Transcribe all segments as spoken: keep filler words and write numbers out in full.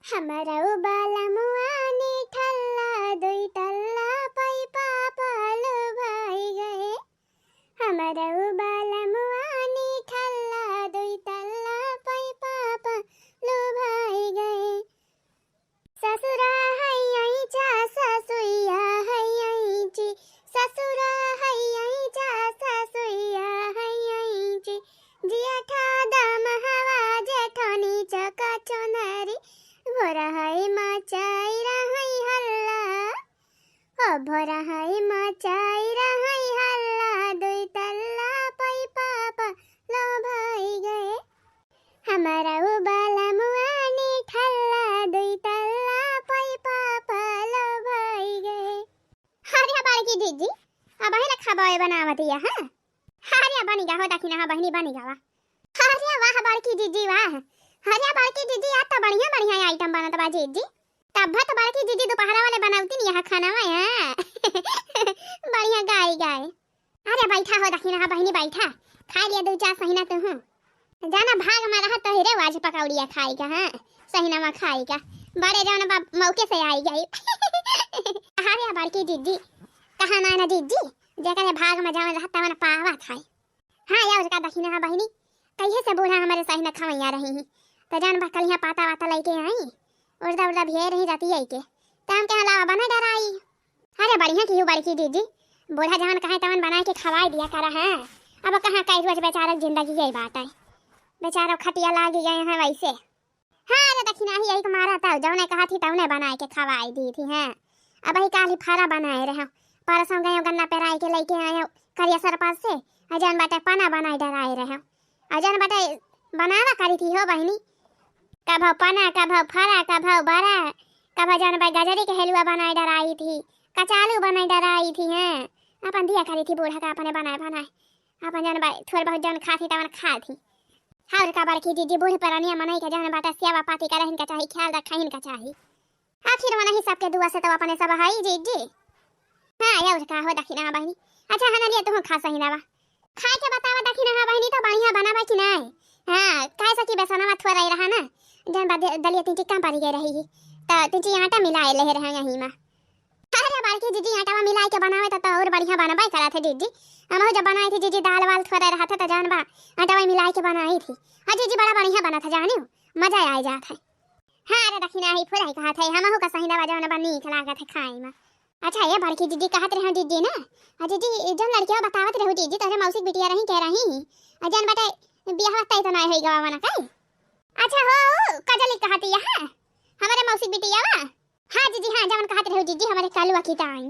हमरउ बालमुआ निठल्ला दुई तल्ला पै पापा लोभाई गए। हमरउ बालमुआ निठल्ला दुई तल्ला पै पापा लोभाई गए। ससुरा है ऐचा ससुइया है ऐची, ससुरा है ऐचा ससुइया है ऐची। जिया ठा दमहवा जेठनी चका चुनरी, भोर है मचाई रहै हल्ला। ओ भोर है मचाई रहै हल्ला, दुई तल्ला पै पापा लोभाई गए। हमरउ बालमुआ निठल्ला दुई तल्ला पै पापा लोभाई गए। अरे बड़की जिज्जी, अबही ले खबवे बनावत हिया, हाँ? अरे बनी गा हो दखिनहा बहिनी, बनी गा वा। अरे वाह बड़की जिज्जी वाह। अरे बड़की जिज्जी, आज तो बढ़िया बढ़िया item बनत बा जिज्जी। तब तो बड़की जिज्जी दुपहरा वाले बनौती नहीं यहाँ खाना में, हाँ। बढ़िया गाई गाई। अरे बैठा हो दखिनहा बहिनी, बैठा, खाई लिया दू चार सहिना तुहूँ। जाना भाग में रहा तोहरे आज पकौड़िया खाई का, हाँ, सहिना में खाई का। बड़े जौन बा मौके से आई गई। अरे बड़की जिज्जी, कहा ना ना जिज्जी, जेकरे भाग में जौन रहा तवन पावा खाई। हाँ या उसका दखिनहा बहिनी, कहिए से बूढ़ा हमरे सहिना खवैया रही ही, तो जौन बा कलिया पाता वाता लेके आई, उर्दा उर्दा भिए रही रतिया के, तो हम कहा लावा बना डराई। अरे बढ़िया किहू बड़की जिज्जी, बूढ़ा जवन कहे तवन बनाए के खवाई दिया करा है। अब कहाँ कई रोज बेचारा जिंदगी यही बात है, बेचारा खटिया लागी गए हैं वैसे। हाँ अरे दखिनहा यही के मारा था, जौने कहा थी तौने बनाए के खवाई दी थी हैं। अबही काली फरा बनाए रहे, परसों गए गन्ना पेराई के लेके आए करिया सरपत से, अजन बाटे पना बनाए डराए रहे। अजन बाटे बनावा करी थी हो बहिनी, कभौ पना, कभौ फरा, कभौ बरा, कभौ जौन बा गजरी के हलुआ बनाए डराई थी, कचालू बनाए डराई थी हैं। अपन दिया करी थी बूढ़ा का अपने बनाए बनाए। अपन जौन बा थोड़ बहुत जौन खाती तवन खाती। हाँ, और का बड़की जिज्जी बूढ़ परनिया मनई के जौन बाटे सेवा पाती करहिन का चाही, ख्याल रखहिन का चाही। आखिर मनही सबके दुआ से तो अपने सब हई जिज्जी। हाँ, या और का हो दखिनहा बहिनी। अच्छा, हना लिया तुहूँ खा सहिना बा। खाए के बतावा दखिनहा बहिनी, तो बढ़िया बनावा कि नाय? हाँ, काहे से कि बेसनवा थोड़ा ही रहा ना, जौन बा दे-, दलिया तीन टिक्का पड़ गए रही, तो तीन ची आटा मिलाए ले रहे यहीं में। अरे बड़की जिज्जी, आटावा मिलाए के बनावे तो, तो और बढ़िया बनबे करत है जिज्जी। हमहू जब बनाए थे जिज्जी, दाल वाल थोड़ा रहा था, तो जौन बा आटावा मिलाए के बनाई थी। हाँ जिज्जी, बड़ा बढ़िया बना था, जानियो, मजा आ जात है। हाँ अरे दखिनहा ही फुराई कहा था, हमहू का सहिना बा जौन बा नीक लागत है खाए में। अच्छा, ये बड़की जिज्जी कहत रहे जिज्जी ना, आ जिज्जी, जौन लड़किया बतावत रहू जिज्जी, तोहरे मौसी के बिटिया रही, कह रही, आ जौन बाटे बियाह तय तो नाय होई गवा ना कई। अच्छा हो, कजली कहती है, हमारे मौसी के बिटिया वा। हाँ जिज्जी, हाँ, जौन कहत रहू जिज्जी, हमारे कलुआ की ताई।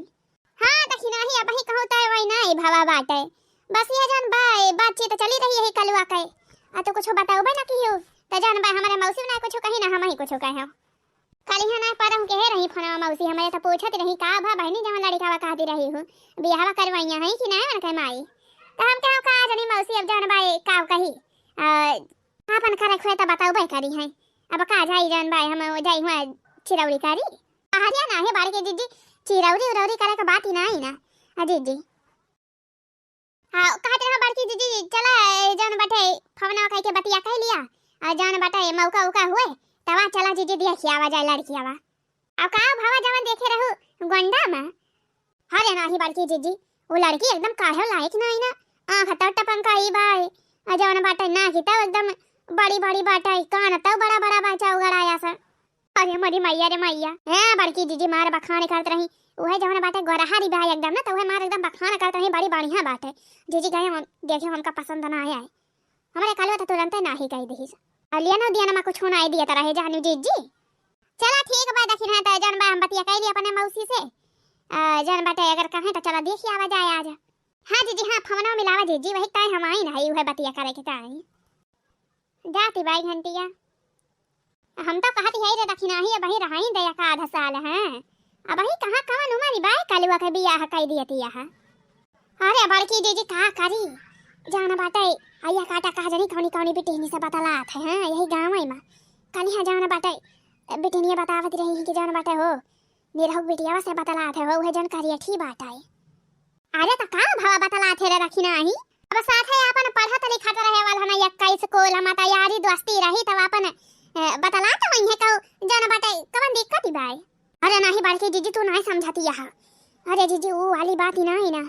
हाँ, दखिनहा ही अबही कहूँ तय वही नाय भवा बाटे, बस ये जौन बा, बातचीत चली रही है कलुआ के, आ तो कुछ बताओ बा ना किहू, तो जौन बा हमारे मौसी ना कुछ कही ना हम ही कुछ कहे। कलिहा ना परहु केहे रही फोनवा मौसी, हमरे त पूछत रही, "का भा बहिनी, जवन लड़िकावा कहती रही हूँ, बियाहवा करवइया है कि ना उनके माई?" त हम कहा, "का जानी मौसी, अब जवन बाई का कही, अ, आपन करे खुए त बतौबे करी है, अब का जाई जवन बाई, हम जाई हुआ चिरौरी करी।" अहरिया ना है बड़की जिज्जी, चिरौरी उरौरी करे के बात ही ना आई ना, अ, जिज्जी। हाँ, कहत रहो बड़की जिज्जी, चला, ए, जौन बाटे, फोनवा कइके बतिया कइ लिया, अउर जौन बाटे, मौका उका हुए, तवा चला जिज्जी, देखि आवा जाए लड़कियावा। अब का भवा जवन देखे रहू गोंडा में? अरे नाही बड़की जिज्जी, वो लड़की एकदम काहे लायक नाही ना, आँख तो टपंका ही बाय, अउर जौन बाटे, नाक तो एकदम बड़ी बड़ी बाटे, कान तो बड़ा बड़ा बा, चौगड़ाया सा। अरे मोरी मैया रे मैया। हैं, बड़की जिज्जी मार बखान करत रही। उहे जवन बाटे गोरहारी बा एकदम ना, त उहे मार एकदम बखान करत रही, बड़ी बढ़िया बाटे। जिज्जी गए हम, देखे हमका पसंद ना आया है। हमरे कलुआ त तुरंते नाही कहि दिहिस। अउर लिया ना दिया ना कुछ ना दिया त रहे जानी जिज्जी। चला ठीक बा, दखिनहा त जौन बा हम बतिया कइली अपने मौसी से। आ, जौन बाटे अगर कहे त चला देखि आवा जाए आज। हाँ जिज्जी, हाँ, फोनवा मिलावा जिज्जी, वही ताई हम आई ना, उहे बतिया करे के ताई। जाती बाई घंटिया। हम तो कहत हई रे दखिनहा ही, अबही रहाई दे एक आधा साल, हैं। अबही कहाँ कवन उमर बाय, कलुआ के बियाह कइ दियती यहाँ। अरे बड़की जिज्जी का करी, जान बाटे, अइया काटा कहा जानी कौनी कौनी बिटिहनी से बतलात है, हैं, यही गाँव में। कलिहा जान बाटे, बिटिहनिया बतावत रही कि जान बाटे हो, निरहुक बिटियावा से बतलात है हो, उहे जौन करियठी बाटे। अरे त का भवा बतलात है रे दखिनहा ही? अब साथे आपन पढ़त लिखत रहे वाला ना, यक्का स्कूल में त यारी दोस्ती रही, तब आपन, ए, बतलात होइहे कहू, जौन बाटे अरे नाही बड़की जीजी, तू नाही समझती यहाँ। अरे जीजी, ऊ वाली बात ही नाही ना।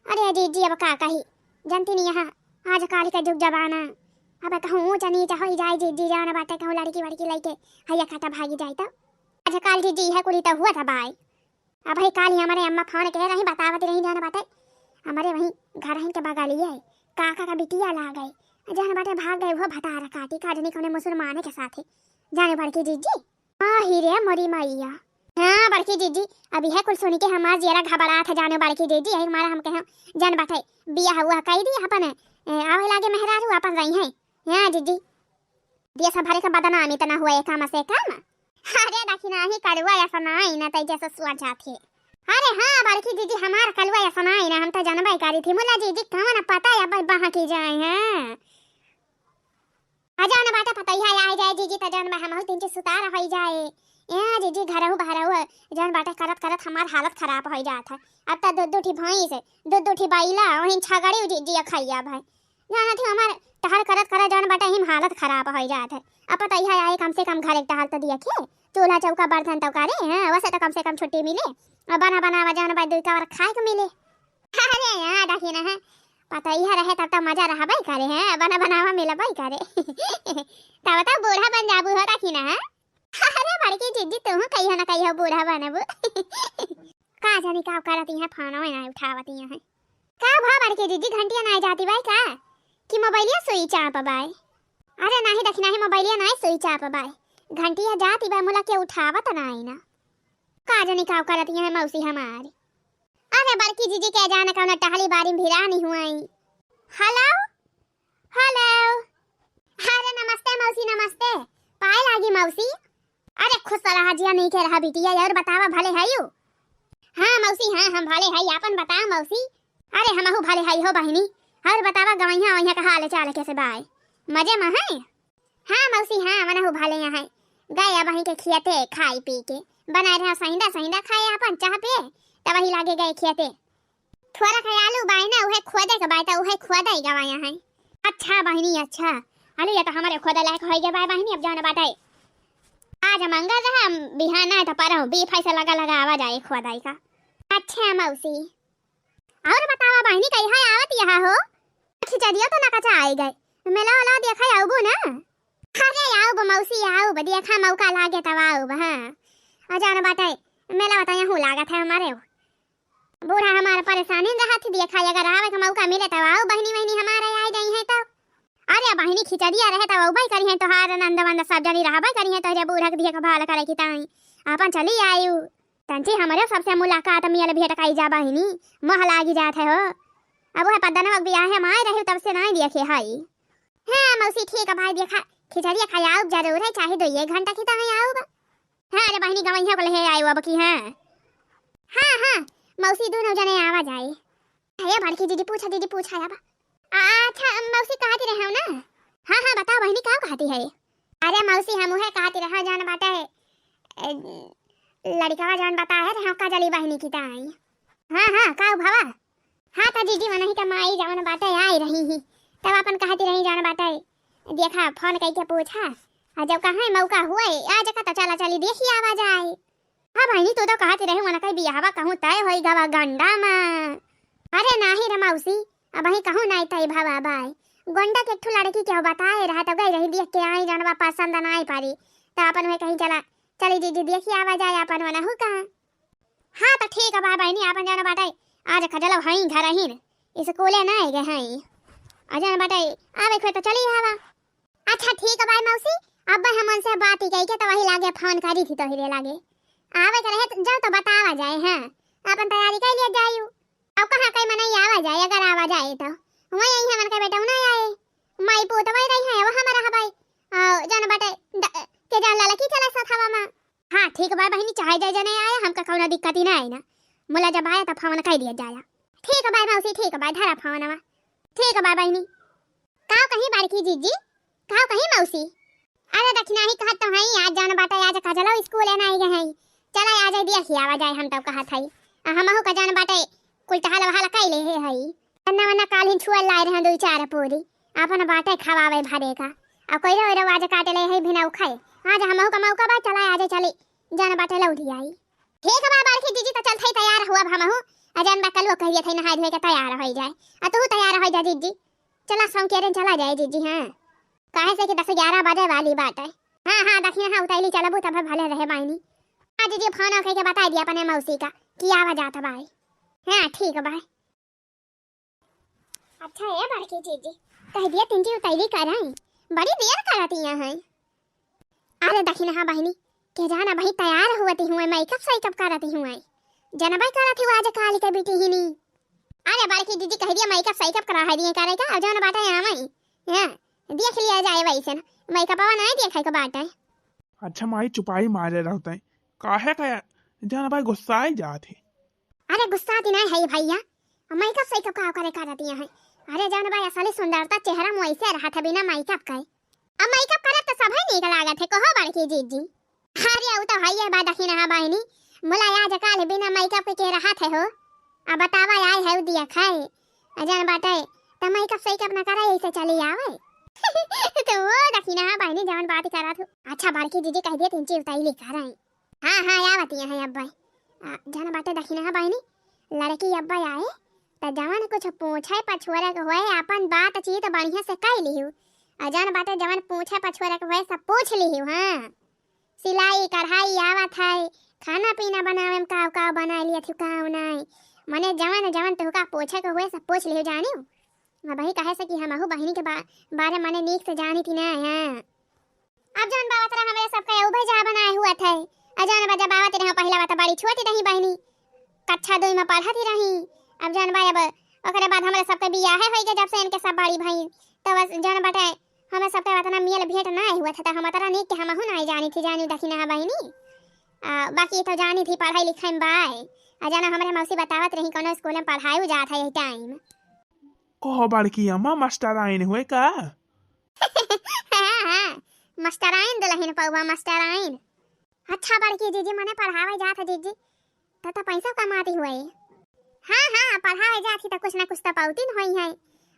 अरे जीजी, अब का कही, जानती नहीं यहाँ आजकल का जुग जमाना। अब कहूँ ऊँच नीच होइ जाए जीजी, जान बाटे कहूँ लड़की वड़की लइके हैया काटा भागी जाए तो। आजकल जीजी है कुली तो हुआ था बाय। अबही काल ही हमरे अम्मा फोन कहे रही, बतावत रही, जान बाटे हमरे वहीं घर हिन के बगलिए काका का बिटिया लाग गए, जान बाटे भाग गए वो भतार काटी का जनी कौने मुसलमाने के साथे, जाने बड़की जीजी। आही रे मोरी मैया। हाँ बड़की जीजी, अब यह कुल सुनी के हमार जियरा घबरात है, जाने बड़की जीजी, यही मारा हम कहे जान बाटे बियाह हुआ कही दी अपन, ए, आवे लागे मेहरारू अपन रही हैं। हाँ जीजी, दिया सब भरे का बदनामी तो ना हुआ, ये काम से काम। अरे देखी नाही, कलुआ ऐसा नाही ना, तै जैसे सुआ जात है। अरे हाँ बड़की जीजी, हमार कलुआ ऐसा नाही ना, हम तो जानबे करी थी। मुला जीजी, कौन पता है अब बहाँ की जाए हैं। अजान बाटा पतैया आइ जाए जीजी, त जान बा हमहू तीन चीज सुतार होइ जाए। ए जीजी, घरहू बहरहू जान बाटे करत करत हमार हालत खराब होइ जात है। अब त दू दू ठी भैंस, दू दू ठी बैला, वहीं छगड़ी जीजी खैया भाई। जाना थी हमार टहर करत करत जान बाटे हिम हालत खराब होइ जात है। अब पतैया आए, कम से कम घर एक टहल तो दिया के, चूल्हा चौका बर्तन तो करे, हाँ, वैसे तो कम से कम छुट्टी मिले। अब बना बनावा जान बा दुई कवर खाए के मिले। अरे यहाँ देखी ना है, पतैया रहे तब तो मजा रहबे करे हैं, बना बनावा मिलबे करे। तब तो बूढ़ा बन जाबू हो देखी ना है। अरे बड़की जीजी, तू कहियो ना कहियो बूढ़ा बनबू। का जानी का करती हैं, फोनो ना उठावती हैं। का भा बड़की जीजी, घंटिया ना जाती बाय का? कि मोबाइलिया स्विच ऑफ बाय? अरे नाही देखी नाही, मोबाइलिया ना स्विच ऑफ बाय, घंटिया जाती बाय, मुला के उठावत नाही ना। का जानी का करती हैं मौसी हमारी। अरे बड़की जीजी के जाने कौनो टहली बारी में भिरानी हुआई। हेलो, हेलो। अरे नमस्ते मौसी, नमस्ते। पाए लागी मौसी। अरे खुश रहा जिया, नहीं के रहा बिटिया, और बतावा भले है यू? हाँ मौसी, हाँ हम भले है, आपन बताओ मौसी। अरे हमहू भले है हो बहिनी, और बतावा गवैया वैया का हाल चाल कैसे बाय? मजे में है? हाँ मौसी, हाँ, मनहु भले यहाँ गए अब वहीं के खियते खाई पी के, बनाए रहा सहिंदा सहिंदा खाए आपन चाह पिए, तब वही लागे गए खियते। थोड़ा खाए आलू बाय ना, उहे खोदे के बाय, त उहे खोदे गवा यहाँ। अच्छा बहिनी, अच्छा। आलू ये तो हमारे खोदे लायक होइ गए बाय बहिनी, अब जान बाटे। आज मंगल रहा, बिहान ना तो परहु बीफ ऐसे लगा लगा आवा जाए खोदाई का। अच्छा मौसी। और बतावा बहिनी, कहिया आवत यहाँ हो? खिचड़िया तो नकचा आइ गए, मेला वाला देखा आउबू ना? अरे आउब मौसी आउब, देखा मौका लागे तब आउब। हाँ, और जान बाटे मेला बता यहाँ लागत है हमारे। बूढ़ा हमार परेशानी रहत ही, देखा अगर आवे का मौका मिले तब आउब, बहिनी बहिनी हमारे आइ गई हैं तब। अरे बहिनी खिचड़िया रहे तब अउबे करी हैं, तोहार नंद वंद सब जनी रहबे करी हैं, तोहरे बूढ़ा के देखभाल करे की ताई अपन चली आयु। तंची हमरे सबसे मुलाकात मियल भेंट कई जा बहिनी, मोह लागी जात है हो। अब वह पद्दनवा के बियाहे में आए रही तब से नाई देखे हई। हाँ मौसी ठीक है भाई, देखा खिचड़िया खाए आउब जरूर है, चाहे दो एक घंटा की तो है आउब। हाँ अरे बहिनी गवैया को ले आयु अब की। हाँ हाँ हाँ मौसी दोनों जने आवा जाए। अरे बड़की दीदी पूछा, दीदी पूछा अब। अच्छा मौसी कहती रहे हो ना? हाँ हाँ बताओ बहिनी का कहती है? अरे मौसी हम उहे कहती रहे जान बाटे, ए, लड़िकवा जौन बताए रहे का जली बहिनी की ताई। हाँ हाँ का भवा? हाँ त जीजी मनही के माई जवन बाटे आई रही ही, तब अपन कहती रही जौन बाटे, देखा फोन कई के पूछा, आ जब कहाँ मौका हुए आज का तो चला चली देखी आवा जाए। हाँ बहिनी तू तो कहती रही उनका बियाहवा कहूँ तय होई गवा गंडा में। अरे नाही रे मौसी, अबही कहूँ नाही तय भवा बाय। गोंडा के एक ठो लड़की के बताए रहा तो गई रही देख के आई जौन बा पसंद नाही पड़ी, तो अपन में कहीं चला चली जीजी देखी आवा जाए अपन वनहु का। हाँ तो ठीक है बा बहिनी, आपन जाना बाटे आज खजलव हई घर ही न, स्कूले ना गए हई। आ जाना बाटे आवे खोए तो चली आवा। अच्छा ठीक है बाय मौसी, अब हम उनसे बात ही कही के तो वही लागे फोन करी थी तोहरे लागे। आवे के रहे तो जाओ तो बतावा जाए। हाँ अपन तैयारी कर लिया जायू। अब कहाँ कई मनई आवा जाए, अगर आवा जाए तो वही यही हमन के बेटा ना आए, माई पूत वही रही है, वो हमारा हबाई जान बाटे के जान लाला की चला सथावा माँ। हाँ ठीक बा बहिनी, चाहे जय जने आया, हमका कौनो दिक्कत ही ना आई ना। मुला जब आया तब फोन कह दिया जाया। ठीक बा मौसी, ठीक बा, धरा फोनवा। ठीक बा बहिनी। का कही बड़की जीजी, का कही मौसी? अरे दखिना ही कहत तो हई, आज जान बाटे आज कजलो स्कूल ना आई गए हई। चला आज दिया खियावा जाए, हम तब कहत हई। आ हमहू का जान बाटे कुल टहल वहल कैले हे हई। अन्ना वन्ना काल ही छुअल लाए रहे दुई चार पूरी, अपन बाटे खवावे भरे का। आ कोई रो रो आज काटे ले है भिनऊ खाए। आज हमहू का मौका बा, चला आज चली जान बाटे लौटी आई। ठीक बा बड़की जीजी, त चलत हई तैयार हुआ अब हमहू। अ जौन बा कलुओ कह दिया थई नहाए धोए के तैयार होइ जाए। अ तू तैयार होइ जा जीजी। चला सौंकेरे चला जाए जीजी, हाँ। काहे से कि दस ग्यारह बजे वाली बात है। हाँ, हाँ, दखिनहा उतैली चलबू तब भले रहे बहिनी। हाँ जीजी, फोन कइके बताइ दिया अपने मौसी का कि आवा जात बाई। हाँ, ठीक बा। अच्छा ए बड़की जीजी, कह दिया तिनकी उतैली करई, बड़ी देर करतिया हैं। अरे दखिनहा बहिनी, के जाना बही तैयार हुवती हुए, मेकअप सेकअप करती हुए। जनबे करत हुआ आज काल के बिटिहिनी। अरे बड़की जीजी कह दिया मेकअप सेकअप करा है दिए करे का, अब जौन बाटे आवई। हाँ, देख लिया जाए वैसे न, मेकअपवा नाहीं देखे के बाटे। अच्छा माई चुपाई मारे रहते, काहे का जनबे गुस्साई जात है। अरे गुस्साती नाहीं है भैया, मेकअप सेकअप का करे करतिया हैं। अरे जौन बा असली सुंदरता चेहरा में वैसे रहत है बिना मेकअप के। अब मेकअप करब त सभे नीक लागत है, कहो बड़की जीजी। अरे उ त हइये बा दखिनहा बहिनी, मुला आज काल बिना मेकअप के, के रहत है हो। अब बतावा आए है उ देखे, अ जौन बाटे त मेकअप सेकअप न करे ऐसे चली आवे। त वो दखिनहा बहिनी जौन बात करत हो। अच्छा बड़की जीजी कह दिया तिनकी उतैली करई। हाँ, हाँ, आवतिया हैं अब्बे। अ, जौन बाटे दखिनहा बहिनी, लड़की अब्बे आए, त जवन कुछ पूछे पछोरे के होए, आपन बातचीत बढ़िया से कइ लिहू। अ जौन बाटे जवन पूछे पछोरे के होए, सब पूछ लिहू, हाँ। सिलाई, कढ़ाई आवत है, खाना पीना बनावे में काव काव बनाइ लिया थी, काव नाहीं। मने जवन जवन तुहका पूछे के होए, सब पूछ लिहू जानियो। अबही काहे से कि हमहू बहिनी के बा-, बारे मने नीक से जानी थी ना, हाँ। अब जौन बा ओतरा हमरे सबके उभे जहाँ बनाए हुआ थे। अब जौन बा जब आवत रहे पहिला बा त बड़ी छोटी रही बहिनी, कक्षा दुई में पढ़त ही रही। अब जौन बा अब ओकरे बाद हमरे सबके बियाहे होई गए जब से इनके सब बड़ी भई, तो बस जौन बाटे हमें सबके उतना मेल भेंट नाहीं हुआ था, त हम ओतरा नीक के हमहू नाहीं जानी थी, जानी दखिनहा बहिनी। आ, बाकी तो जानी थी पढ़ाई लिखाई में बाय। आ जाना हमरे मौसी बतावत रही कौनो स्कूल में पढ़ाई जात है यही टाइम। कहो बड़की अम्मा मास्टराइन हुए का? हाँ, हाँ, मास्टराइन दुलहिन पौवा, मास्टराइन। अच्छा बड़की जीजी, मने पढ़ावे जात है जीजी, त, त पैसा कमाती हुए। हाँ, हाँ, पढ़ावे जात ही त कुछ ना कुछ त पौती न होई है।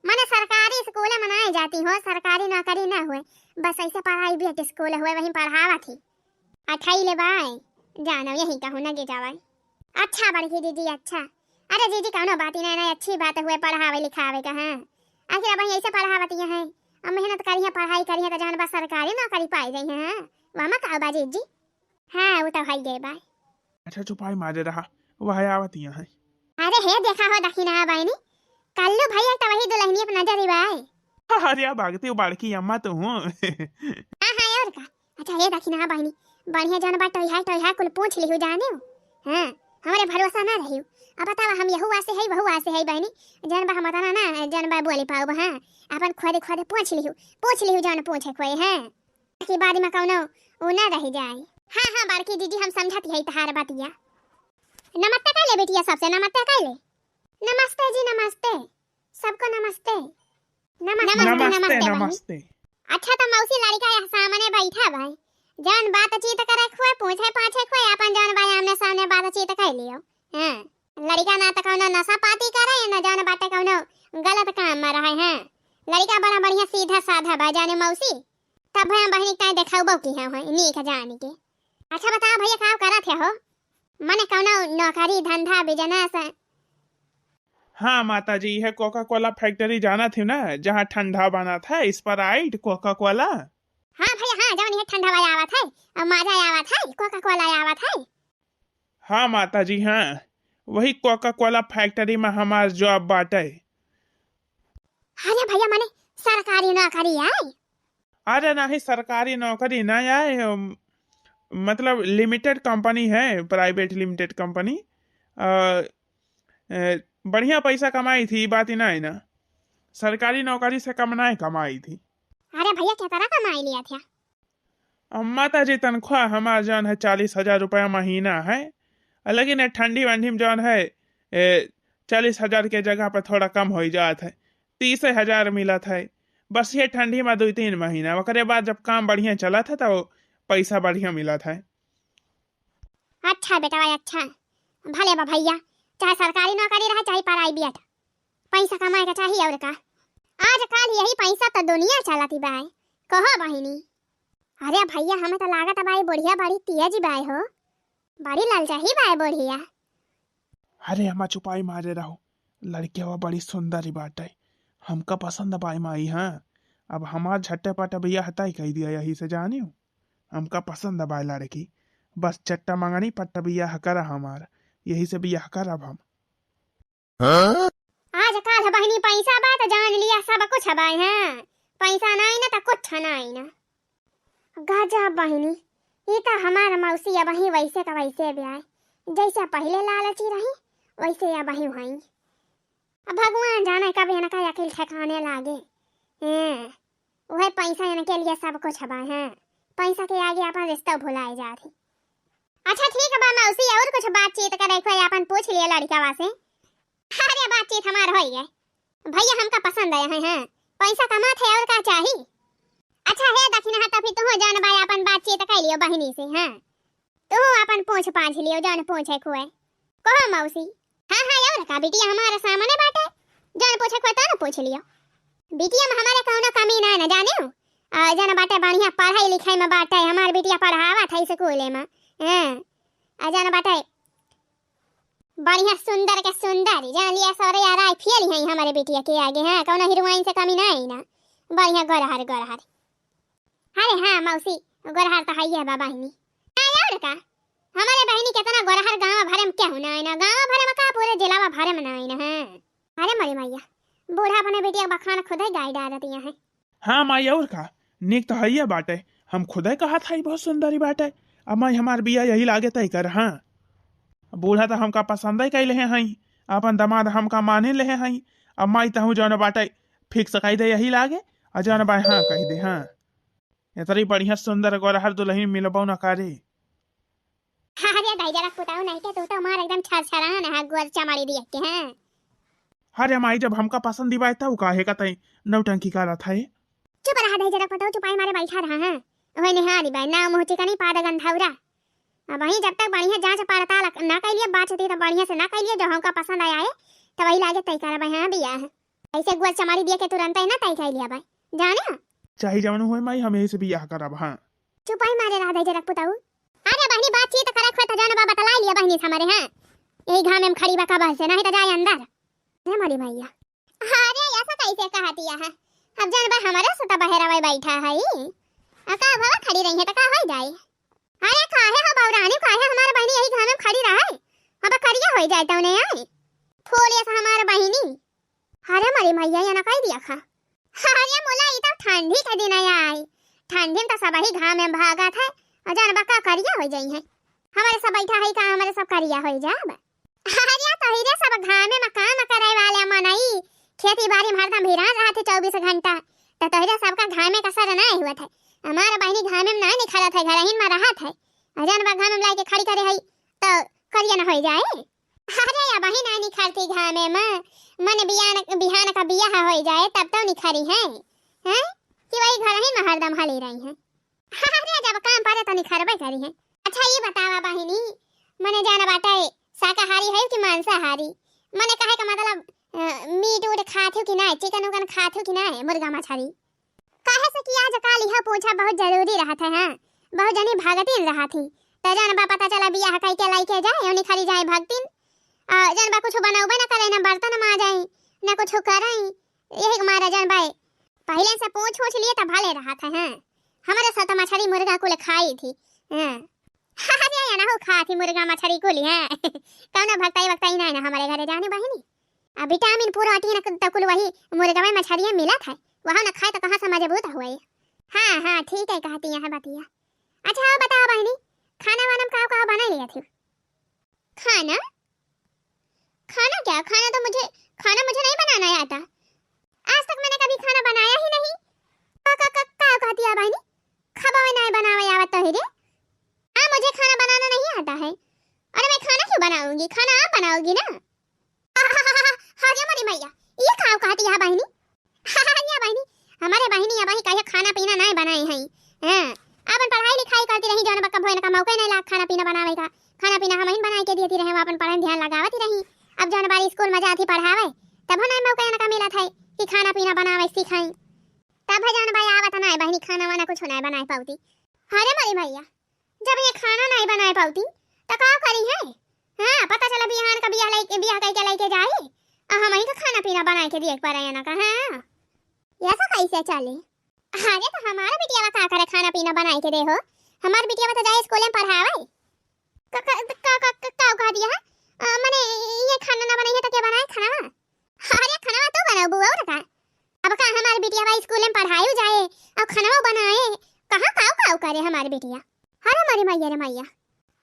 मने सरकारी स्कूल में नाहीं जाती हो, सरकारी नौकरी ना हुए, बस ऐसे प्राइवेट स्कूल हुए, वहीं पढ़ावत ही। अठई ले बाय, जानो यही कहूँ ना गिजावाई। अच्छा बड़की जीजी, अच्छा। अरे जीजी, कौनो बात ही नाहीं, नाहीं, अच्छी बात हुए पढ़ावे लिखावे का, हाँ। आखिर अब ऐसे पढ़ावतिया हैं, अब मेहनत करिहे, पढ़ाई करिहे, त जौन बा सरकारी नौकरी पाई जइहे, हाँ। वामा का बा जीजी? हाँ, उ त हइये बा। अच्छा, चुपाई मारे रहा, वह आवतिया हैं। अरे हे, देखा हो दखिनहा बहिनी, कल्लू भैया त वही दुलहिनिया पे नजर ही बाय। अरे, अब भागती हो बड़की अम्मा तो हूँ। हाँ, हाँ, और का? अच्छा, हे दखिनहा बहिनी, बढ़िया जौन बा टोइहा, टोइहा कुल पूछ लिहू जानियो। हाँ, हमरे भरोसा ना रहियो। अब बतावा, हम यहू वासे है, वहू वासे है बहिनी, जौन बा हम ओतना ना, जौन बा बोली पाउब, हाँ। अपन खुदे, खुदे पूछ लिहू, पूछ लिहू जौन पूछे कोई, हाँ। कि बाद में कौनो उ ना रह जाए। हाँ, हाँ, बड़की जीजी, हम समझत है तहार बतिया। नमस्ते कइ ले बिटिया सबसे, नमस्ते कइ ले। नमस्ते जी, नमस्ते। सबको नमस्ते। नमस्ते, नमस्ते, नमस्ते, नमस्ते बहिनी। नमस्ते। अच्छा, त मौसी लड़का यह सामने बैठा भाई, जौन बातचीत करे खुए, पूछे पाछे खुए, अपन जौन भाई आमने सामने बातचीत कइ लियो। हाँ, लड़का ना त कौनो नशा पाती करे, ना जौन बाटे कौनो गलत काम में रहे। हाँ, लड़का बड़ा बढ़िया सीधा साधा बा, जाने मौसी। तब हम बहिनी ताई देखाउबो की है, है, नीक जानी के। अच्छा बताओ भैया, का करत है हो? मने कौनो नौकरी, धंधा, business? हाँ माता जी, यह Coca Cola factory जानत ही ना, जहाँ ठंडा बनत है, Sprite, Coca Cola। हाँ भैया, हाँ, जौन यह ठंडा वाला आवत है, और Maaza आवत है, Coca Cola आवत है। हाँ माता जी, हाँ, वही Coca Cola factory में हमार job बाटे। अरे भैया, मने सरकारी नौकरी है? अरे नहीं, सरकारी नौकरी ना आए, अम, मतलब limited company है, private limited company। अ, ए, बढ़िया पैसा कमाई थी, ई बात ही ना है ना, सरकारी नौकरी से कम ना कमाई थी। अरे भैया, क्या तरह कमाई लिया था? अ, माता जी, तनख्वाह हमार जौन है चालीस हजार रुपया महीना है, लेकिन ये ठंडी वंडी में जौन है, ए, चालीस हजार के जगह पर थोड़ा कम हो जात है, तीस हजार मिलत है। बस ये ठंडी में दुई तीन महीना, ओकरे बाद जब काम बढ़िया चलत है तो पैसा बढ़िया मिलत है। अच्छा बेटवा, अच्छा, भले बा भैया, चाहे सरकारी नौकरी रहे चाहे private, पैसा कमाए के चाहिए और का। आजकल यही पैसा तो दुनिया चलती बाय, कहो बहिनी। अरे भैया, हमें तो लागत बाय बुढ़िया बड़ी तेज बाय हो। बड़ी ललचाही बाय बुढ़िया। अरे, हमा चुपाई मारे रहो, लड़किया बड़ी सुंदर ही बाटे, हमका पसंद बाय माई। हाँ, अब हमार झट्टे पट बियाह तय कई दिया, यही से जानियो, हमका पसंद बाय लड़की, बस चट्टा मंगनी पट्टा बियाह करा हमार, यही से बियाह करब हम। हाँ? आजकल बहिनी पैसा बा त जान लिया सब कुछ बा, हाँ, पैसा नाई ना त कुछ नाई ना। गजब बहिनी, ई त हमार मौसी अबही वैसे का वैसे ब्याय, जैसे पहिले लालची रही वैसे अबही हई। अब भगवान जाने कब इनका अकिल ठिकाने लागे। हैं, उहे पैसा इनके लिए सब कुछ बा, हैं, पैसा के आगे अपन रिश्ता भुलाए जात ही। अच्छा ठीक बा मौसी, और कुछ बातचीत करे के होई अपन पूछ लिया लड़िकवा से। अरे बातचीत हमार होई गए, भैया हमका पसंद आया है, हैं, पैसा कमात है और का चाही। अच्छा हे दखिनहा, त फिर तुहू जौन बा अपन बातचीत कर लियो बहिनी से, हैं, तुहू अपन पूछ पाछ लियो जौन पूछे के होए। कहो मौसी। हाँ हाँ और का, बिटिया हमारे सामने बाटे, जौन पूछे के होए तौन पूछ लियो। बिटिया में हमारे कौनो कमी ना है ना जाने हो, और जौन बाटे बढ़िया पढ़ाई लिखाई में बाटे, हमार बिटिया पढ़ावत है स्कूले में, हैं, और जौन बाटे बढ़िया सुंदर के सुंदर, जान लिया सौरे यार आई फेल है हमारे बिटिया के आगे, हाँ, कौनो हीरोइन से कमी ना है ना, बढ़िया गोरहर गोरहर। अरे हाँ मौसी, गोरहर तो है बा बहिनी। हाँ और का, हमारे बहिनी कितना गोरहर गाँव भरे में केहू ना है ना, गाँव भरे में का पूरे जिलावा भरे में ना है ना, हाँ। अरे मोरी मैया, बूढ़ा अपने बिटिया के बखान खुद ही गाय डाल दिया है। हाँ माई, और का, नीक तो हइये बाटे, हम खुदे कहत हई बहुत सुंदरी बाटे। अब माई हमार बिया यही लागे तय कर, हाँ। बूढ़ा तो हमका पसंदे कइ लेहे हई, अपन दामाद हमका माने लेहे हई। अब माई तहूँ जौन बाटे फिक्स कइ दे यही लागे, और जौन बाय हाँ कहि दे, हाँ। इतनी बढ़िया सुंदर गोरहर दुलहिन मिलबो न करे। अरे दाई जरा पुताऊ नहीं के, तू तो मार एकदम छरछरान है, गोर चमाड़ी दिया के, हैं। अरे माई, जब हमका पसंद ही बाय तब काहे का तई नौटंकी करत है? चुप रहा दाई जरा पुताऊ, चुपाई मारे बैठा रहा, हैं। ओए निहारी बाय, ना मुँह चिकनी पाद गंधौरा। अब वहीं जब तक बढ़िया जांच पड़ताल ना कइलिए, बातचीत तो बढ़िया से ना कइलिए, जो हमका पसंद आया है, तो वही लागे तय करब, हाँ, बियाह। ऐसे गोर चमाड़ी दिया के तुरंत ही ना तय कइलिए बाय, जाने? चाहे जवन होए माई, हम यही से बियाह करब, हाँ। चुपाई मारे रहा दाई जरा पुताऊ। अरे बहिनी, बातचीत करे खोए त जौन बा बतलाई लिया बहिनी से हमरे, हाँ। यही घामे में खड़ी बा कबल से, नहीं त जाए अंदर। हे मोरी मैया। अरे ऐसा कैसे कहतिया है? अब जौन बा हमरे से त बहरवा बैठा है। आ का भवा खड़ी रही है त का होई जाए? अरे काहे हो बौरानी, काहे हमार बहिनी यही घामे में खड़ी रहे? अब करिया होई जाए तौने आई। फूल ऐसा हमार बहिनी। अरे मोरी मैया, ये ना कह दिया खा। अरे मोला, ई तो ठंडी के दिन आई। ठंडी में तो सबही घाम में भागत है। और जौन बा का करिया हो जाई है। हमारे सब बैठा है का, हमारे सब करिया हो जाब? अरे तोहरे सब घामे में काम करे वाले मनई, खेती बारी में हरदम भिरान रहत है चौबीस घंटा। तो तोहरे सबका घामे का सर ना हुआ था। हमार बहिनी घामे में ना निखरत है, घरहिन में रहत है। और जौन बा घामे में लाके खड़ी करे है, तो करिया ना हो जाए। अरे अबही ना निखरती घामे में, मने बियान, बिहान का बियाह होई जाए तब तो निखरी है, हैं? कि वही घरही में हरदम हली रही है। अरे जब काम पड़े तो निखरबे करी है। अच्छा ये बतावा बहिनी, मने जौन बाटे शाकाहारी है कि मांसाहारी? मने कहे का मतलब, अ, मीट उट खात हो कि ना, चिकन उकन खात हो कि ना, मुर्गा मछरी? काहे से कि आजकल यह पूछा बहुत जरूरी रहत है, हाँ। बहुत जनी भगतिन रहत ही। त जौन बा पता चला बियाह कई के लइके जाए, उन्हीं खरी जाए भगतिन। आ, जौन बा कुछ बनौबे न करे, न बर्तन माजे, न कुछ करे। यही के मारे जौन बा पहिले से पूछ उछ लिए त भले रहत है, हाँ। हमरे साथ मछरी मुर्गा कुल खाई थी, हाँ। अरे अनहु खात ही मुर्गा मछरी कुल, हाँ। कौनो भगताई वगताई नहीं ना हमरे घरे जाने बहिनी। आ विटामिन प्रोटीन क-, त कुल वही मुर्गवे मछरिये मिलत है, वहाँ न खाए त कहाँ से मजबूत हुए। हाँ, हाँ, ठीक है कहती यहाँ बतिया। अच्छा, और बताओ बहिनी, खाना वाना में का का बना लिया थी? खाना? खाना क्या? खाना तो मुझे, खाना मुझे नहीं बनाना आता। आज तक मैंने कभी खाना बनाया ही नहीं। का, का, का, का कहती है बहिनी? खबवे नहीं बनावे आवत तो ही रे। हाँ, मुझे खाना बनाना नहीं आता है। अरे मैं खाना क्यों बनाऊंगी? खाना आप बनाओगी ना। अरे मोरी मैया, ये का कहती है बहिनी? या बहिनी, हमारे बहिनी अबही कहियो खाना पीना नहीं बनाई है। हाँ, अपन पढ़ाई लिखाई करती रही, जौन बा कबो इनका मौका नहीं लाग खाना पीना बनावे का। खाना पीना हमहिन बनाई के देती रहे, वो अपन पढ़ाई में ध्यान लगावती रही। अब जौन बारी स्कूल में जाती पढ़ावे, तब नहीं मौका इनका मिलत है कि खाना पीना बनावे सिखाई। तब है जौन भाई आवत नहीं बहिनी, खाना वाना कुछ नहीं बनाए पावती। अरे मोरी मैया, जब ये खाना नहीं बनाए पावती, त का अरे है, हाँ, पता चला बिहान का बियाह लइके, बियाह कइके लइके जाई, अउ हमहीं का खाना पीना बनाइके दिए के परे इनका, हाँ। ऐसा कैसे चली? अरे तो हमार बिटिया का करे खाना पीना बनाइके दे हो? हमार बिटिया तो जाए स्कूल में पढ़ावे। का, का, का, का, का, का कह दिया है? अ, मने ये खाना ना बनाई है तो के बनाए खाना? अरे खाना तो बनाओ बुआ, और का? अब का हमार बिटिया बा स्कूल में पढ़ाई जाए अउ खाना बनाए? कहाँ काऊ काऊ करे हमार बिटिया? अरे मरी मैया रे मैया।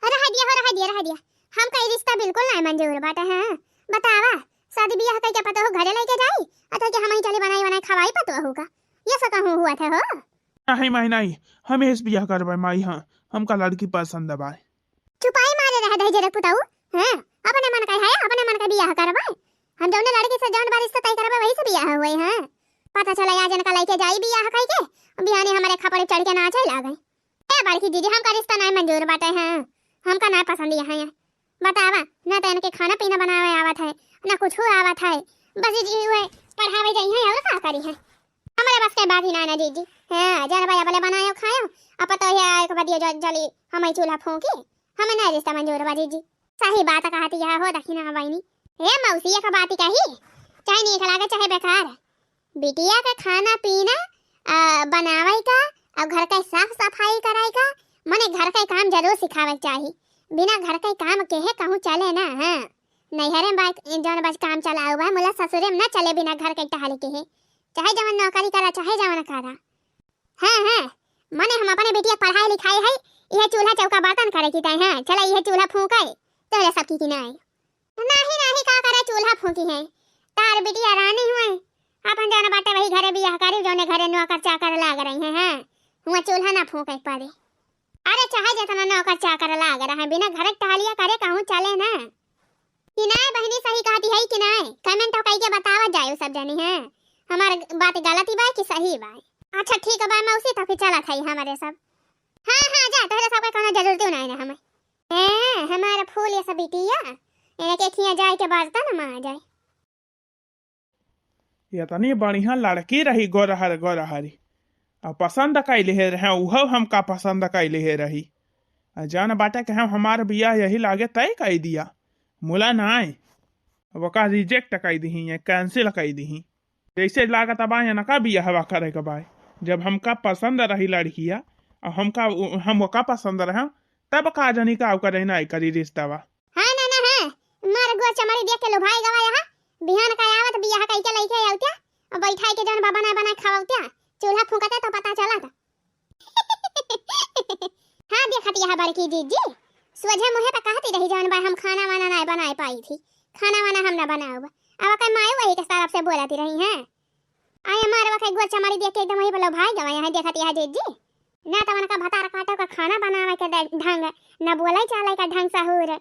रह दिया हो, रह दिया, रह दिया। हमका ई रिश्ता बिल्कुल नाहीं मंजूर बाटे, हाँ। बतावा, शादी बियाह कइके पतोह घरे लइके जाई, अथवा कि हमहीं चली बनाई बनाई खवाई पतोह का? ये सब कहूँ हुआ था हो? नहीं माई, नहीं, हम इस बियाह करबे माई, हाँ, हमका लड़की पसंद बाय। चुपाई मारे रह दे जरा पुताऊ, हाँ, अपने मन का है, अपने मन का बियाह करबे। हम जौने लड़की से जौन बा रिश्ता तय करबे, वही से बियाह होए, हाँ। पता चला आज इनका लइके जाई बियाह कइके, बिहाने हमरे खपड़े चढ़ के नाचे लागे। ए बड़की दीदी, हमका रिश्ता नाहीं मंजूर बाटे, हाँ, हमका नाहीं पसंद यहाँ। बतावा, ना तो इनके खाना पीना बनावे आवत है, ना कुछ आवत है, बस जी हुए पढ़ावे जाई है और का करी है? हमरे बस के बात ही ना, ना जीजी। हाँ, जन भाई अपने बनायो खायो, अब तो ये एक बदियो ज-, जली हमहीं चूल्हा फूंकी, हमें नाहीं रिश्ता मंजूर बा जीजी। सही बात कहती है हो दखिना बहिनी। हे मौसी, एक बात कही, चाहे नीक लागे चाहे बेकार, बिटिया के खाना पीना, आ, बनावे का, अउ घर के साफ सफाई कराए का, मने घर के काम जरूर सिखावे के चाही। बिना घर के काम केहे कहूँ चले ना, हाँ। नैहरे में बा-, जौन बस काम चलाऊ बा, मुला ससुरे में ना चले बिना घर के टहल केहे। चाहे जवन नौकरी करा, चाहे जवन करा। हाँ, हाँ, मने हम अपने बिटिया के पढ़ाई लिखाई है, इहे चूल्हा चौका बर्तन करे की तय, हाँ, चला इहे चूल्हा फूंके, तोहरे सबकी की नाई। नाही, नाही, का करे चूल्हा फूंकी है? तार बिटिया रानी हुए, अपन जौन बाटे वही घरे बियाह करी, जौने घरे नौकर चाकर लाग रही हैं, हैं? हुआ चूल्हा ना फूंके के पड़े। अरे चाहे जितना नौकर चाकर लाग रहे हैं, बिना घरे टहलिया करे कहूँ चले ना। कि नाय बहिनी सही कहती है कि नाय? Comment तो कई के बतावा जाए सब जनी हैं। हमार बात गलती बा कि सही बा? अच्छा ठीक बा मौसी, तो फिर चलत है हमारे सब। हाँ, हाँ, जा, तोहरे सबके कोनो जरूरत नहीं ना हमें। हैं, हमार फूल ये सब बिटिया, इनके खिया जाए के बर्तन माँ जाए। इतनी बढ़िया लड़की रही, गोरहर गोरहरी, आ पसंद कइ लिहे रहे, उहो हमका पसंद कइ लिहे रही। आ जान बाटे कि हम हमार बियाह यही लागे तय कइ दिया, मुला नाय, ओका reject कइ दिही, cancel कइ दिही। जैसे लागत बा इनका बियाहवा करे के बा, जब हमका पसंद रही लड़किया, आ हमका उ-, हम ओका पसंद रहे, तब का जानी का ओकर ना करी रिश्तावा। हाँ ना ना, हाँ, मार गोर चमड़ी देख के लुभाई गवा यहाँ। बिहान का आवत बियाह कई के लइके आवत्या, और बैठाई के जौन बा बनाए बनाए खवावत्या, चूल्हा फूंकते तो पता चलत। हाँ देखत यहाँ बड़की जीजी, सोझे मुँहे पे कहती रही जौन बा हम खाना वाना ना बनाए पाई थी, खाना वाना हम ना बनाउब। अब ओकर मायो वही के तरफ से बोलती रही हैं। आय मारवा के गोर चमड़ी देख के एकदम वही पे लुभाई गवा यहाँ देखत यहाँ जीजी। ना तो उनका भतार काटो का खाना बनावे के दे-, ढंग, ना बोले चाले का ढंग सहूर।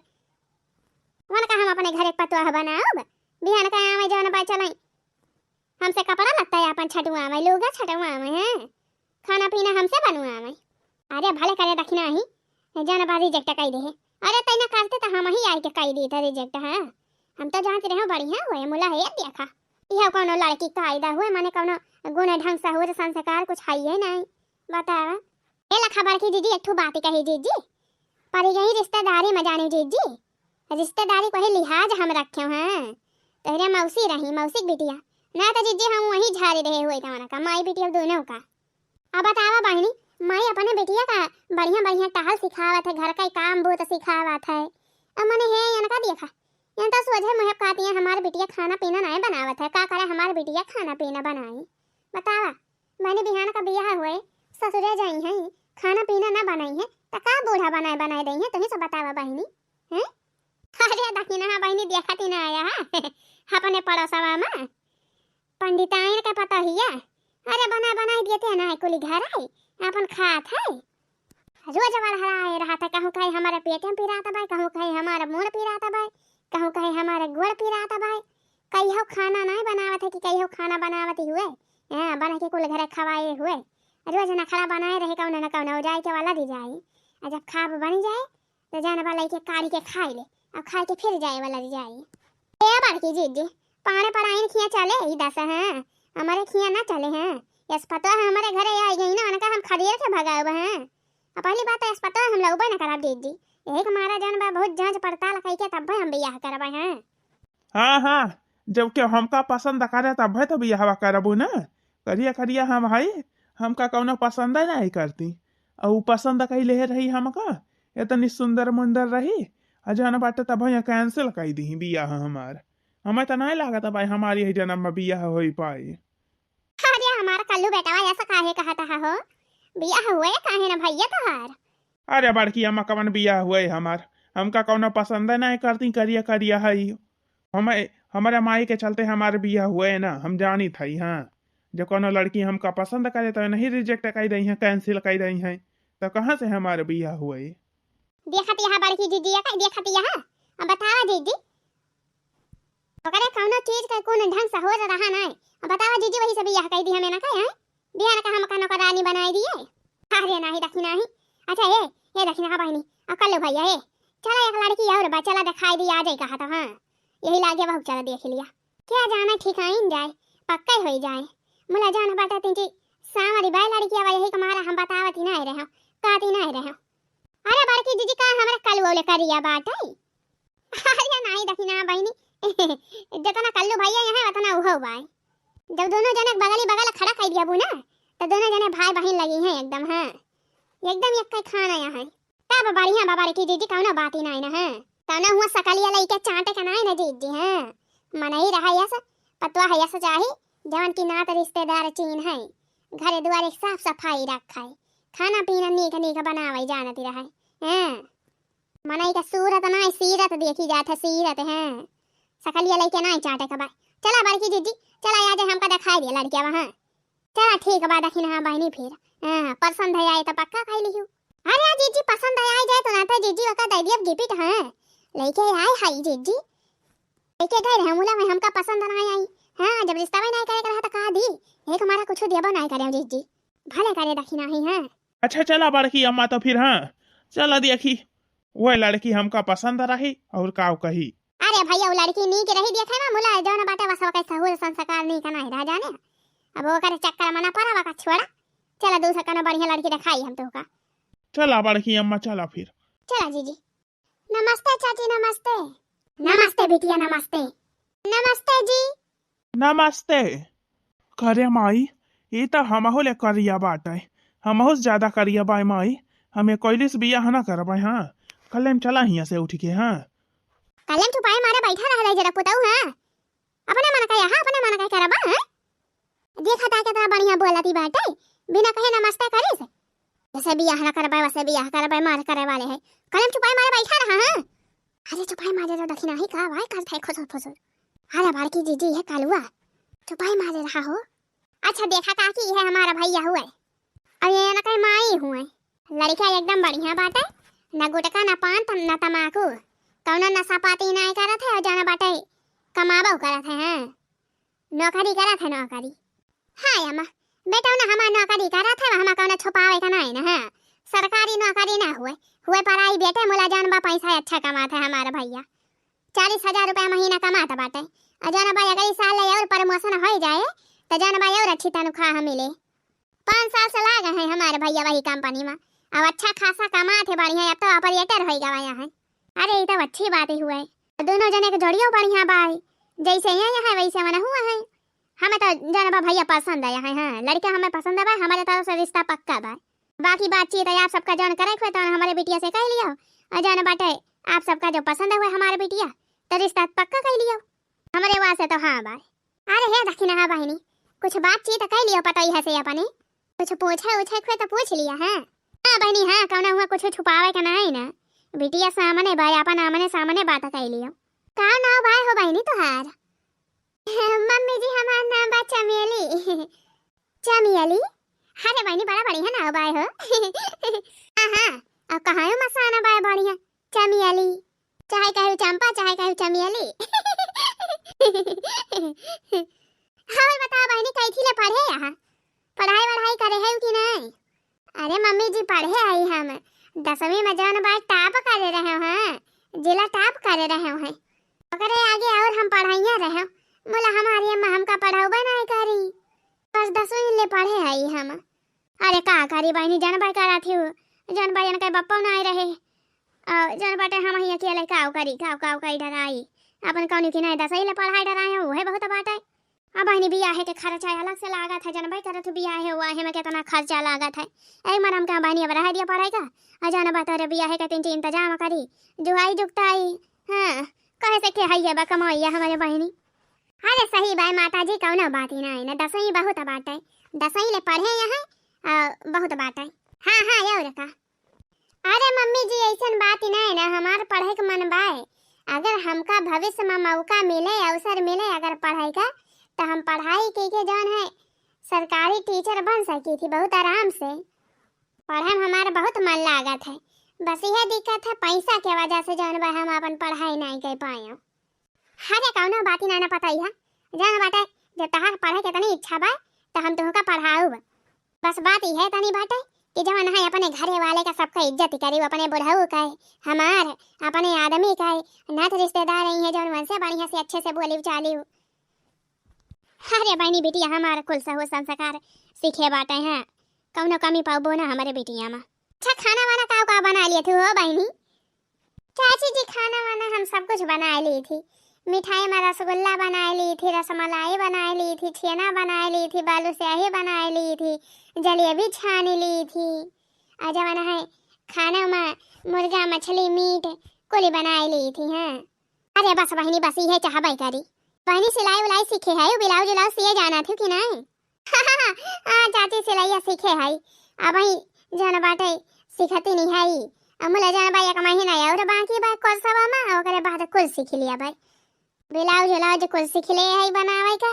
उनका हम अपने घरे के पतोह बनाउब, बिहान का आवे जौन बा चले, हमसे कपड़ा लत्ता अपन छटुआवे, लुगा छटुआवे हैं, खाना पीना हमसे बनवावे। अरे भले करे दखिना ही, जौन बा reject कई दे। अरे तैना करते तो हम ही आई के कई दी था reject, हाँ। हम तो जानते रहे बढ़िया हुए, मुला है देखा। यह कोनो लड़की कायदा हुए, माने कोनो गुण ढंग सहूर संस्कार कुछ है ही नहीं। बतावा। ए लखा बड़की जीजी, एक ठो बात कही जीजी, पर यही रिश्तेदारी में जानी जीजी, रिश्तेदारी को ही लिहाज हम रखे हैं। तोहरे मौसी रही, मौसी के बिटिया, ना तो जीजी हम वहीं झाड़ी रहे हुए तमना का, माई बिटिया दोनों का। अब बतावा बहिनी, माई अपने बिटिया का बढ़िया बढ़िया टहल सिखावत है, घर का काम बहुत सिखावत है। अब मने हे इनका देखा, यन तो सोझे मुँहे कहती है, हमार बिटिया खाना पीना नहीं बनावत है, का करे हमार बिटिया खाना पीना बनाई? बतावा, मने बिहान का बियाह हुए, ससुरे जाई हैं, खाना पीना ना बनाई है, त का बूढ़ा बनाए बनाए दई है, तुही सब बतावा बहिनी, हैं? अरे दखिना बहिनी देखती ना आया है, अपने पड़ोसवा में पंडिताइन के पतोहिया, अरे बना बनाई देते ना है, कुली घर आई, अपन खात है। रोज वड़हराए रहत है, कहूँ कहे हमारे पेट में पिरात बाय, कहूँ कहे हमारे मूड़ पिरात बाय, कहूँ कहे हमारे गोड़ पिरात बाय। कहियो खाना नहीं बनावत है कि कहियो खाना बनावत ही हुए, हाँ, बना के कुल घरे खवाए हुए। रोज नखड़ा बनाए रहे, कौनो न कौनो जाए के वाला दी जाए। आ जब खाब बनी जाए, तो जान बा लइके काढ़ी के खाई ले, अब खाए के फिर जाए वाला दी जाए। ए बड़की जीजी, पाड़े पड़ाइन खिया चले ई दस हैं, हमारे खिया ना चले हैं। यस पतोह हमारे घरे आई गई ना, उनका हम खदेड़ के भगाउब हैं। अब पहली बात तो यस पतोह हम लउबे ना करब जीजी, यही के मारा जौन बा बहुत जाँच पड़ताल कइके तब्बे हम बियाह करबै, हैं? हाँ, हाँ, जब केहू हमका पसंद करे तब्बे तो बियाहवा करबू ना। करिया करिया हम हई, हमका कौनो पसंद नाहीं करती। अउ ऊ पसंद कइले रही हमका, एतनी सुंदर मुंदर रही, आ जौन बाटे तब्बे cancel कइ दिही बियाह हमार। हमें त नाहीं लागत भाई हमार यही जनम में बियाह होइ पाई। अरे हमार कल्लू बेटवा, ऐसा काहे कहत ह हो? बियाह हुए काहे ना भइया तोहार? अरे बड़की अम्मा, कवन बियाह हुए हमार? हमका कौनो पसंद नाहीं करती, करिया करिया हई। हमें, हमरे माई के चलते हमार बियाह हुए ना, हम जानित हई। हाँ, जब कौनो लड़की हमका पसंद करे तो नहीं reject कइ दइहैं, cancel कइ दइहैं, तो कहाँ से हमार बियाह हुए? देखत यहाँ बड़की जीजी, ये का देखत यहाँ? अब बतावा जीजी, ओकरे कौनो चीज के कौन ढंग से होश रहा नाहीं। अब बतावा जीजी, वही से बियाह कइ दी हमें ना कहे हैं? बियाह का हमका नौकरानी बनाइ दिए। अरे नाहीं दखिनहा ही। अच्छा ए, ए दखिनहा बहिनी, अब कल्लू भइया ए, चला एक लड़की और बा, चला देखाइ दी, आ जाई कहा तो, हाँ, यही लागे बहुत, चला देखि लिया। क्या जाना, ठिकाइन जाए, पक्का होइ जाए। मुला जौन बाटे तिनची साँवरी बाय लड़की, अब यही के मारा हम बतावत ही नाहीं रहे, कहत ही नाहीं रहे। अरे बड़की जीजी, का हमरे कलुआ ले करिया बाटे? अरे नाहीं दखिनहा बहिनी, जतना कल्लू भइया यहाँ, वतना उहो बाय। जब दोनों जने बगली बगल खड़ा कइ दिया बू ना, तो दोनों जने भाई बहिन लगी हैं एकदम, हाँ, एकदम एक्कै खाना यहाँ है। तब बढ़िया बा बड़की जीजी, कौनो बात ही नाहीं ना है। कौनो हुआ सकलिया लइके चाटे का नाहीं ना जीजी, हाँ। मनई रहा यस, पतवा है यस चाही, जवन की नात रिश्तेदार चीन है, घरे दुआरे साफ सफाई रखे, खाना पीना नीक नीक बनावे जानती रहे, हैं। मनई का सूरत नाहीं, सीरत देखी जात है, सीरत, हैं। सकलिया लइके नाहीं चाटे का बा। चला बड़की जीजी, चला आ जाए, हमका देखाइ दिया लड़किया वहाँ। चला ठीक बा दखिनहा बहिनी, फिर, हाँ, पसंद है आए तो पक्का कइ लिहू। अरे जीजी, पसंद है आए जाए तो ना तो जीजी ओका दइ दियब gift, हाँ। लइके आए हई जीजी, लइके गए रहे मुला में, हमका पसंद नाहीं आई। हाँ, जब रिश्ता भी नाहीं करे के रहा तो कहा दी, एक हमारा कुछ दियबो नाहीं करे जीजी, भले करे दखिनहा ही, हाँ। अच्छा चला बड़की अम्मा, तो फिर हाँ, चला देखी, वह लड़की हमका पसंद रही और काव कही। अरे भइया, वो लड़की नीक रही देखे में, मुला जौन बाटे बस ओकर सहूर संस्कार नीक नाहीं रह जाने। अब ओकर चक्कर में ना पड़ा, ओका छोड़ा। चला दूसरा कौनो बढ़िया लड़की देखाई हम तोहका। चला बड़की अम्मा, चला फिर। चला जीजी। नमस्ते चाची, नमस्ते। नमस्ते बिटिया, नमस्ते। नमस्ते जी। नमस्ते। करे माई, ई त हमहू ले करिया बाटे, हमहू से ज्यादा करिया बाय माई। हम एकइलीस बियाह ना करबै, हाँ। कल्ले हम चला हियाँ से उठ के, हाँ। कल्ले हम चुपाए मारे बैठा रह जाए जरा पुतऊ, हाँ। अपने मन का यहाँ, अपने मन का करबा, हैं? देखा ता केतना बढ़िया बोलती बाटे, बिना कहे नमस्ते करिस। जैसे बियाह ना करबे, वैसे बियाह करबे, मार करे वाले है। कलम चुपाई मारे बैठा रहा, हाँ? अरे चुपाई मारे रहो, दखिनहा ही का भाई करत है खुसुर फुसुर। अरे बड़की जीजी है कलुआ, चुपाई मारे रहा हो। अच्छा देखा काकी, है हमारा भइया हुए। अब ये ना कहीं माई हुए। लड़का एकदम बढ़िया बाटे, ना गुटखा, ना पान, तम-, ना तमाकू, कौनो नशा पाती नाहीं करत है, और जाना बाटे कमाबो करत है, हाँ, नौकरी करत है, नौकरी। हाँ अम्मा, बेटौना हमार नौकरी करत है, हमार कौनो छुपावे का नाहीं ना, हाँ, सरकारी नौकरी ना हुए, हुए private, मुला जान बा पैसा अच्छा कमात है हमार भइया, चालीस हजार रुपया महीना कमात बाटे, और जान बा अगली साल ले और promotion होइ जाए, तो जान बा और अच्छी तनख्वाह मिले। पाँच साल से लाग है हमार भइया वही company में। अब अच्छा खासा कमात है बढ़िया, अब तो operator होइ गवा है। अरे, ई तो अच्छी बात ही हुए। दोनों जने के जोड़ियो बढ़िया बाय। जैसे ये है, वैसे मन हुआ है। हमें तो जान बा भइया पसंद आया है, हाँ, लड़का हमें पसंद आवा, हमारे तरफ से रिश्ता पक्का बा। बाकी बातचीत आप सबका जान करे हुए तो हमारे बिटिया से कह लियो, और जान बाटे आप सबका जो पसंद हुए हमारे बिटिया, तो रिश्ता पक्का कह लियो। हमारे वास्ते तो हाँ बाय। अरे हे दखिनहा बहिनी, कुछ बातचीत कइ लियो पतोहिया से अपने, कुछ पूछे उछे के तो पूछ लिया, हाँ? हाँ बहिनी, हाँ, कौनो हुआ कुछ छुपावे के नाहीं ना, बिटिया सामने बा, अपन आमने सामने बात कइ लियो। का नाव बाय हो बहिनी तोहार? मम्मी जी, हमार नाम बा चमेली। चमेली? अरे बहिनी, बड़ा बढ़िया नाव बाय हो। हाँ, हाँ, अब कहाँ मसान बाय बढ़िया, चमेली। चाहे कहू चंपा, चाहे कहू चमेली। और बताओ बहिनी, कैथी ले पढ़े यहाँ? पढ़ाई वढ़ाई करे है कि नहीं? अरे मम्मी जी, पढ़े है हम। दसवीं में जौन बाय top करे रहे हैं, जिला top करे रहे हैं। ओकरे आगे और हम पढ़ाइया रहे। मुला हमारी अम्मा हमका पढ़ाउबे नहीं करी। बस दसवीं ले पढ़े है हम। अरे का करी बहिनी, जनबे करत ही, जनबे इनके बप्पो नाहीं रहे। और जौन बाटे हम ही अकेले काव करी, काव, काव करी डराई। अपन कौनी की नहीं दसई ले पढ़ाई डराए हैं, उहे बहुत बाटे। अब बहिनी बियाहे के खर्चा अलग से लागत है, जनबे करत हो बियाहे हुआ है में कितना खर्चा लागत है। ऐ मरम का बहिनी अब रह दिया पढ़ाई का, और जौन बाटे रे बियाहे के तीन चीज इंतजाम करी, जुआई जुगताई। हाँ, कहे से के है ये बा कमाइया हमारे बहिनी। अरे सही बाय माता जी, कौनो बात ही ना है ना, दसई बहुत बाटे, दसई ले पढ़े यहाँ, आ, बहुत बाटे। हाँ, हाँ, और का। अरे मम्मी जी, ऐसन बात ही ना है ना, हमार पढ़े के मन बाय। अगर हमका भविष्य में मौका मिले, अवसर मिले अगर पढ़े का, तो हम पढ़ाई की के जौन है सरकारी टीचर बन सकी थी बहुत आराम से। पढ़े में हमार बहुत मन लागत है, बस यह दिक्कत है पैसा के वजह से जौन बा हम अपन पढ़ाई नहीं कर पाए। अरे कौनो बात ही ना, ना पता ही है। जान बाटे, जब तहार पढ़े के इतनी इच्छा बा, तो हम तुहका पढ़ाऊब। बस बात ई है तनी बाटे कि जवन है अपने घरे वाले का सबका इज्जत करी, अपने बुढ़ऊ का, हमार, अपने आदमी का, नात रिश्तेदार आई है जवन उनसे बढ़िया से अच्छे से बोली चाली। अरे बहनी बिटिया हमार कुल सहू संस्कार सीखे बाटे हैं, कौनो कमी पाबो ना हमारे बिटिया में। अच्छा खाना वाना का का बना लिए थे हो बहनी? चाची जी, खाना वाना हम सब कुछ बनाए ली थी। मिठाई में रसगुल्ला बनाए ली थी, रसमलाई बनाए ली थी, छेना बनाए ली थी, बालूशाही बनाए ली थी, जलेबी छानी ली थी। और जवन है खाना में मुर्गा, मछली, मीट कुली बनाए ली थी। हाँ। अरे बस बहिनी, बस इहे चाहबे करी। बहिनी सिलाई उलाई सीखे है, ब्लाउज उलाउज सिए जाना थी कि नहीं? हाँ चाची, सिलैया सीखे हई, अबही जौन बाटे सीखती नहीं हई। अमुला जौन बा एक महीना और बाकी बा कोर्सवा में, ओकरे बाद कुल सीख लिया भाई। ब्लाउज उलाउज कुल सीख ले हई बनावे का,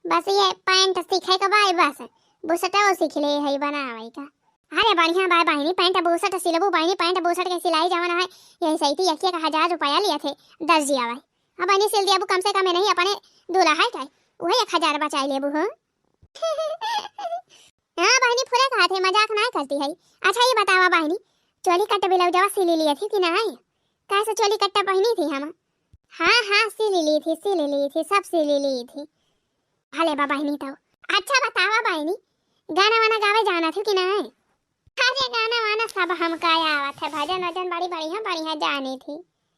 बस ये पैंट सीखे के बा बस, बुसटो सीख ले हई बनावे का। अरे बढ़िया बा बहिनी, पैंट बुसट सिलबू बहिनी, पैंट बुसट के सिलाई जवन है, यही सही थी, एक एक हजार रुपया लिए थे दर्जिया भाई। हाँ बहिनी, सिल दियाबू कम से कम नहीं अपने दूल्हा है का, वही एक हजार बचाई लेबू हो। हाँ बहिनी, फुरे कहा थे, मजाक ना करती है। अच्छा ये बतावा बहिनी, चोली कट ब्लाउजवा सिली लिए थी कि नहीं? कैसे चोली कट्टा पहनी थी हम? हाँ हाँ, सिली ली थी, सिली ली थी, सब सिली ली थी। भले बा बहिनी तो। अच्छा बतावा बहिनी, गाना वाना गावे जाना थी कि नहीं? अरे गाना वाना सब हमका आवत है, भजन वजन बड़ी बढ़िया बढ़िया जानी थी।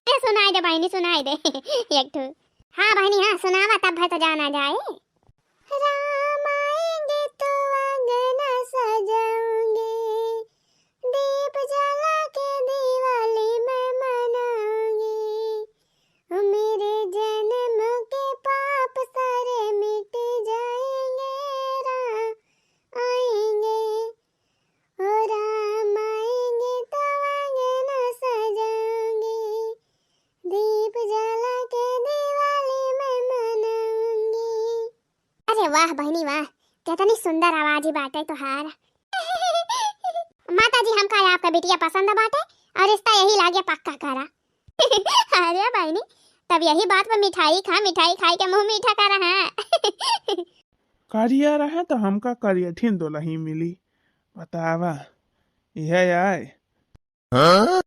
ए सुनाई दे बहिनी, सुनाई दे एक ठो। हाँ बहिनी हाँ, सुनावा तब है तो जाना जाए। राम आएंगे तो अंगना सजाऊंगी, दीप जला के दिवाली मैं मनाऊंगी। ओ मेरे जन्म के पाप सारे मिट जाएंगे, राम आएंगे। ओ राम आएंगे तो अंगना सजाऊंगी, दीप जला के दिवाली मैं मनाऊंगी। अरे वाह बहिनी वाह, कितनी सुंदर आवाज ही बाटे तोहार। माता जी, हमका आपका बिटिया पसंद बाटे और रिश्ता यही लागे पक्का करा। अरे बहिनी, तब यही बात पर मिठाई खा, मिठाई खाई के मुंह मीठा करा है। करिया रहे तो हमका करियठिन दुलही मिली, बतावा, यह आए। हाँ?